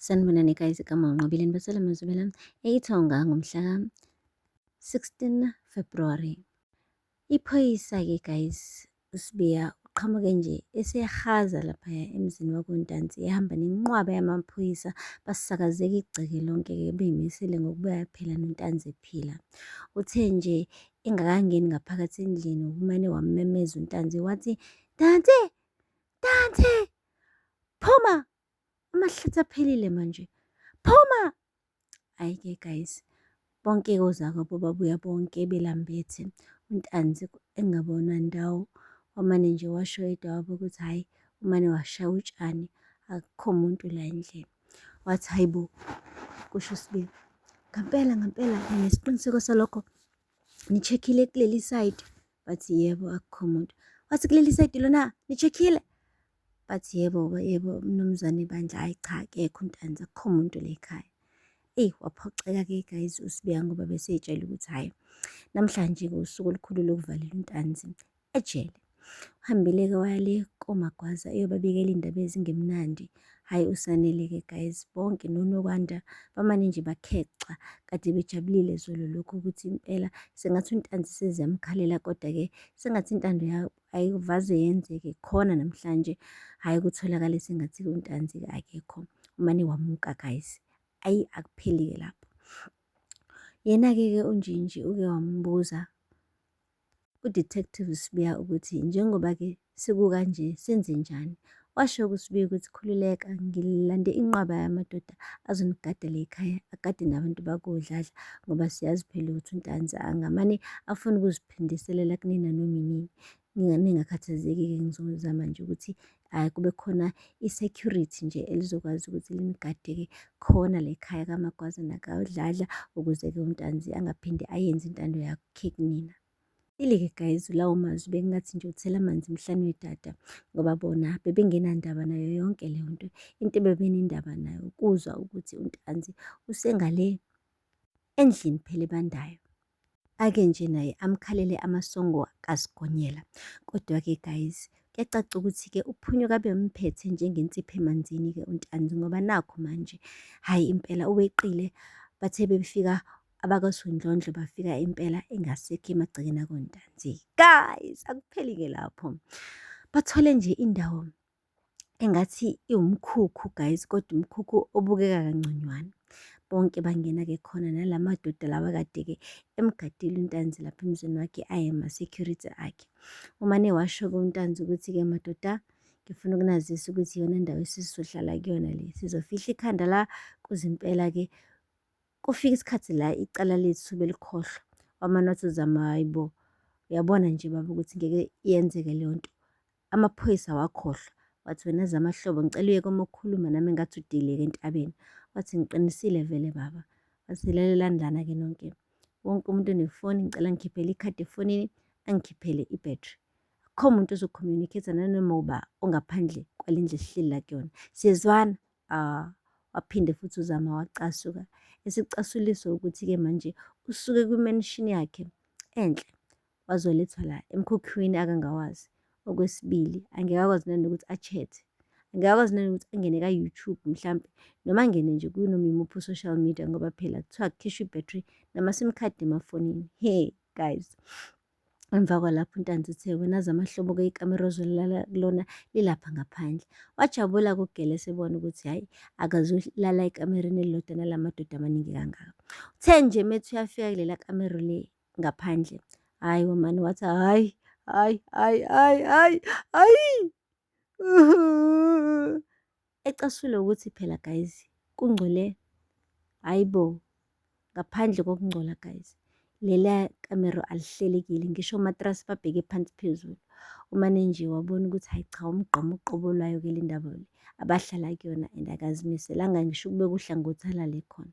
Sanibonani guys, igama uNqobile Nibasela Mazubela eIthonga ngomhla ka-16 February. Iphoyisa-ke guys uSibiya uqhamuke nje esehaza laphaya emzini wakoNtanzi ehamba nenqwaba yamaphoyisa basakazeka igceke lonke-ke beyimisele ngokubuya phela noNtanzi ephila. Uthe nje engakangeni ngaphakathi endlini umane wammemeza uNtanzi wathi, Ntanzi! Ntanzi! Phuma! Amahlathi aphelile manje. Phuma! Hhayi-ke guys, bonke ozakwabo babuya bonke belambethe. UNtanzi engabonwa ndawo, wamane nje washo yedwa wabo ukuthi hhayi, umane washaya utshani, akukho muntu la endlini. Wathi hhayi bo, kusho uSibiya, ngampela ngampela nginesiqiniseko salokho, ni-check-ile kuleli side? Bathi yebo, akukho muntu. Wathi kuleli side lona ni-check-ile? Bathi yebo, yebo mnumzane bandla, hhayi cha akekho uNtanzi, akukho muntu la ekhaya. Eyi waphoxeka-ke guys uSibiya ngoba besey'tshela ukuthi hhayi namhlanje-ke usuku olukhulu lokuvalela uNtanzi ejele. Uhambile-ke waya le koMagwaza eyobabikela iy'ndaba ezingemnandi. Hhayi uSanele-ke guys bonke noNokwanda bamane nje bakhexa kade bejabulile zolo lokhu ukuthi impela sengathi uNtanzi seziyamkhalela kodwa-ke sengathi intando ayivaze yenzeke khona namhlanje hhayi kutholakale sengathi uNtanzi-ke akekho umane wamuka guys ayi akupheli-ke lapho. Yena-ke ke uNjinji uke wambuza uDetective Sibiya ukuthi njengoba-ke sekukanje senzenjani. Washo kuSibiya ukuthi khululeka ngilande inqwaba yamadoda azonigadela ekhaya agade nabantu bakoDladla ngoba siyazi phela ukuthi uNtanzi angamane afune ukuziphindiselela kunina noma inini. Ningakhathazeki-ke ngizozama nje ukuthi hhayi kube khona i-security nje elizokwazi ukuthi linigade-ke khona la ekhaya kaMagwaza nakaDladla ukuze-ke uNtanzi angaphinde ayenze intando yakhe kunina. Ile-ke guys lawo mazwi bekungathi nje uthela amanzi emhlane wedada ngoba bona bebengenandaba nayo yonke leyo nto. Into ebebenendaba nayo ukuzwa ukuthi uNtanzi usengale endlini phela ebandayo. Ake nje naye amkhalele amasongo kaSigonyela. Kodwa-ke guys, kuyacaca ukuthi-ke uPhunyuka bemphethe njengensipho emanzini-ke uNtanzi ngoba nakhu manje, hhayi impela uweqile. Bathe befika abakaSondlondlo bafika impela engasekho emagcekeni akoNtanzi. Guys, akupheli-ke lapho. Bathole nje indawo engathi iwumkhukhu guys, kodwa umkhukhu obukeka kangconywana. Bonke bangena-ke khona nala madoda lawa kade-ke emgadile uNtanzi lapha emzini wakhe ayema-security akhe. Umane washo-ke uNtanzi ukuthi-ke madoda, ngifuna ukunazisa ukuthi iyona ndawo esizohlala kuyona le. Sizofihla ikhanda la kuze impela-ke kufika isikhathi la icala lethu belikhohlwa. Wamane wathi uZama, hhayi bo, uyabona nje baba ukuthi ngeke yenzeke leyo nto. Amaphoyisa wakhohlwa. Wathi wena Zamahlobo ngicela uyeke uma ukhuluma nami ngathi udileke entabeni. Wathi ngiqinisile vele baba. Wathi lalelani lana-ke nonke. Wonke umuntu onefoni ngicela ngikhiphele ikhadi efonini angikhiphele ibhethri. Akukho muntu ozo-communicate nanoma uba ongaphandle kwale ndlu esihleli la kuyona. Siyezwana? Ah, waphinde futhi uZama wacasuka. Esicasuliswa ukuthi-ke manje usuke kwi-mansion yakhe enhle wazolethwa la emkhukhwini akangawazi. Okwesibili, angeke akwazi nanokuthi a-chat-e, angeke akwazi nanokuthi angene ka-YouTube mhlampe noma angene nje kunoma imuphi u-social media ngoba phela kuthiwa kukhishwa i-battery nama-sim card emafonini. He guys. Emva kwalapho uNtanzi uthe wena Zamahlobo-ke ikamero ozolala kulona lilapha ngaphandle. Wajabula kugele esebona ukuthi hhayi akazulala ekamereni elilodwa nala madoda amaningi kangaka. Uthe nje methi uyafika kulela kamero le ngaphandle, hhayi wamane wathi hhayi hhayi hhayi hhayi hhayi hhayi. Ecasulwe ukuthi phela guys kungcole, hhayi bo, ngaphandle kokungcola guys, leliya kamero alihlelekile ngisho omatrasi babheke phansi phezulu. Umane nje wabona ukuthi hhayi cha umgqomo uqobo lwayo-ke le ndaba le abahlala kuyona and akazimiselanga ngisho ukubeka uhlangothi alale khona.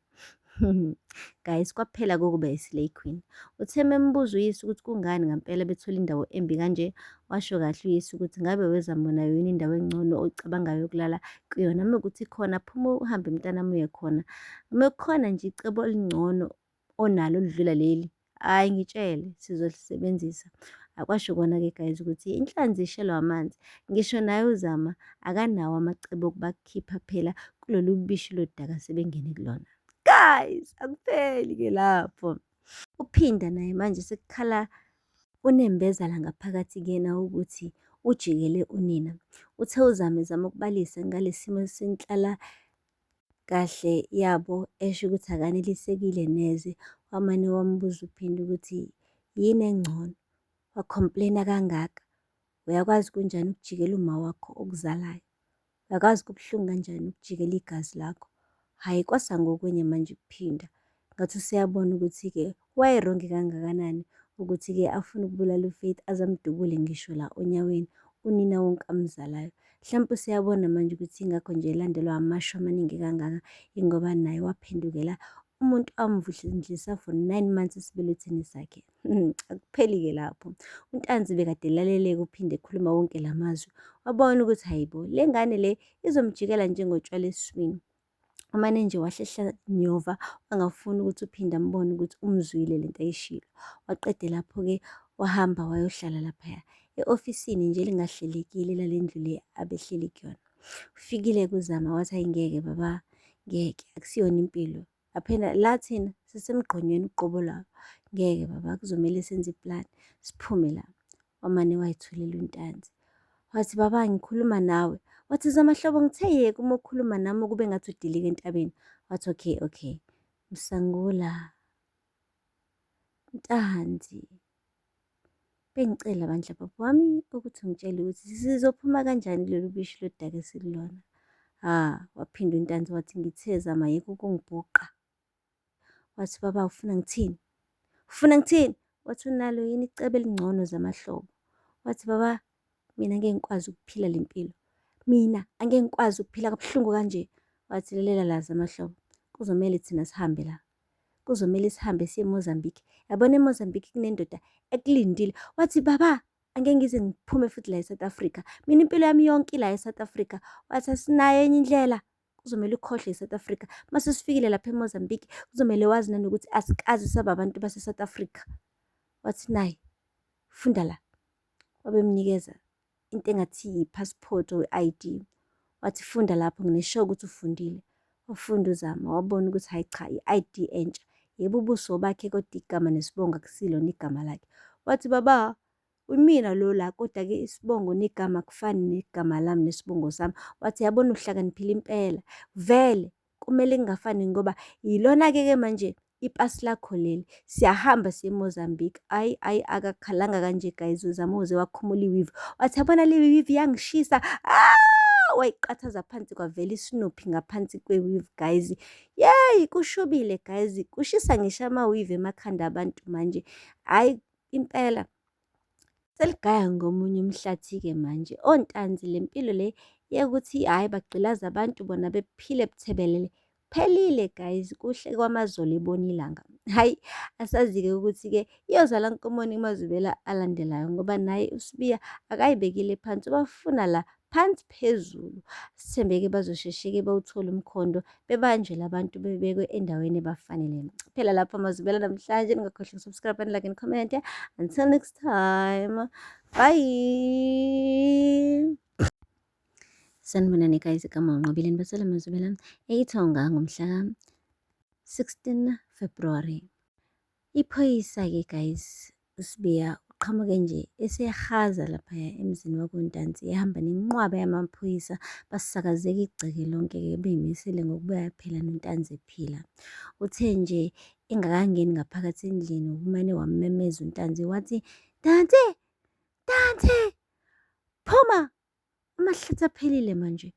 Guys, kwaphela kokuba i-slay queen. Uthe membuza uyise ukuthi kungani ngampela bethola indawo embi kanje, washo kahle uyise ukuthi ngabe wezama nayo yini indawo engcono oyicabangayo yokulala kuyona. Uma kuwukuthi ikhona, phuma uhambe mntanami uye khona. Uma kukhona nje icebo elingcono onalo oludlula leli, hhayi ngitshele sizolisebenzisa. Akwasho kona-ke guys ukuthi inhlanzi ishelwa amanzi. Ngisho naye uZama akanawo amacebo okubakhipha phela kulolu bishi lodaka sebengene kulona. Guys, akupheli-ke lapho. Uphinda naye manje sekukhala unembeza la ngaphakathi kuyena ukuthi ujikele unina. Uthe uZama ezama ukubalisa ngalesi simo senhlala kahle yabo esho ukuthi akanelisekile neze, wamane wambuza uPhindi ukuthi yini engcono, wa-complain-a kangaka, uyakwazi kunjani ukujikela umawakho okuzalayo? Uyakwazi kubuhlungu kanjani ukujikela igazi lakho? Hhayi kwasa ngokunye manje ukuphinda. Ngathi useyabona ukuthi-ke wayerongi kangakanani ukuthi-ke afune ukubulala uFaith aze amdubule ngisho la onyaweni unina wonke amzalayo. Mhlawumpe useyabona manje ukuthi ingakho nje elandelwa amashwa amaningi kangaka ingoba naye waphendukela umuntu amvundlisa for 9 months esibelethweni sakhe. Akupheli-ke lapho. UNtanzi bekade elalele-ke uphinde ekhuluma wonke la mazwi. Wabona ukuthi hayi bo, le ngane le izomjikela njengotshwala esiswini. Umane nje wahlehla nyova wangafuni ukuthi uphinde ambone ukuthi umzwile lento ayishilo. Waqede lapho-ke wahamba wayohlala laphaya e-ofisini nje elingahlelekile lale ndlu le abehleli kuyona. Ufikile kuZama wathi hhayi ngeke baba, ngeke akusiyona impilo. Aphela la thina sisemgqonyweni uqobo lwawo. Ngeke baba kuzomele senze iplani siphume la. Wamane wayithulela uNtanzi. Wathi baba ngikhuluma nawe. Wathi Zamahlobo ngithe yeka uma ukhuluma nami kube ngathi udilika entabeni. Wathi okay okay. Msangula Ntanzi. Bengicela bandla baba wami ukuthi ungitshele ukuthi sizophuma kanjani kulolu bishi lodaka esikulona. Ha, waphinda uNtanzi wathi ngithe zama yeka ukungibhuqa. Wathi baba ufuna ngithini? Ufuna ngithini? Wathi unalo yini icebo elingcono Zamahlobo? Wathi baba mina ngeke ngikwazi ukuphila le mpilo. Mina angeke ngikwazi ukuphila kabuhlungu kanje. Wathi lalela la Zamahlobo, kuzomele thina sihambe la. Kuzomele sihambe siye eMozambique. Yabona eMozambique kunendoda ekulindile. Wathi baba angeke ngize ngiphume futhi la eSouth Africa. Mina impilo yami yonke ila eSouth Africa. Wathi asinayo enye indlela. Kuzomele ukhohlwe iSouth Africa. Mase sifikile lapha eMozambique kuzomele wazi nanokuthi asikaze saba abantu base-South Africa. Wathi nayi funda la. Wabemnikeza into engathi yi-passport or i-ID. Wathi funda lapho ngine-sure ukuthi ufundile. Wafunda uZama wabona ukuthi hhayi cha i-ID entsha. Yebo ubuso bakhe kodwa igama nesibongo akusilona igama lakhe. Wathi baba imina lo la kodwa-ke isibongo negama akufani negama lami nesibongo sami. Wathi yabona uhlakaniphile impela vele kumele kungafani ngoba yilona-ke ke manje ipasi lakho leli siyahamba siye eMozambique. Ayi ayi akakhalanga kanje guys uZama uze wakhumula i-weave. Wathi yabona le weave iyangishisa. Ah! Wayiqathaza phansi kwavela isinuphi ngaphansi kwe-weave guys. Yeyi kushubile guys, kushisa ngisho ama-weave emakhanda abantu manje. Hhayi impela seligaya ngomunye umhlathi-ke manje. ONtanzi le mpilo le yokuthi hhayi bagqilaza abantu bona bephile buthebelele. Phelile guys, kuhle kwamazolo ebona ilanga. Hhayi asazi-ke ukuthi-ke iyozala nkomoni kumazwibela alandelayo ngoba naye uSibiya akayibekile phansi ubafuna la phansi phezulu. Sithembe-ke bazosheshe-ke bawuthole umkhondo bebanjwe labantu bebekwe endaweni ebafanele. Phela lapho amazwibela namhlanje ningakhohlwa uku-subscribe and like and comment. Until next time, bye. Sanibonani guys, igama uNqobile nibasela amazwibela eYithonga ngomhla ka-16 February. Iphoyisa-ke guys uSibiya uqhamuke nje esehaza laphaya emzini wakoNtanzi ehamba nenqwaba yamaphoyisa basakazeka igceke lonke-ke beyimisele ngokubuya phela noNtanzi ephila. Uthe nje engakangeni ngaphakathi endlini umane wammemeza uNtanzi wathi, Ntanzi! Ntanzi! Phuma! Amahlathi aphelile manje.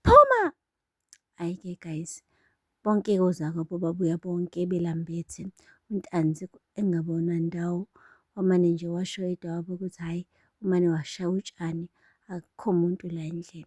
Phuma! Hhayi-ke guys, bonke ozakwabo babuya bonke belambethe. UNtanzi engabonwa ndawo wamane nje washo yedwa wabo ukuthi hhayi umane washaya utshani akukho muntu la endlini.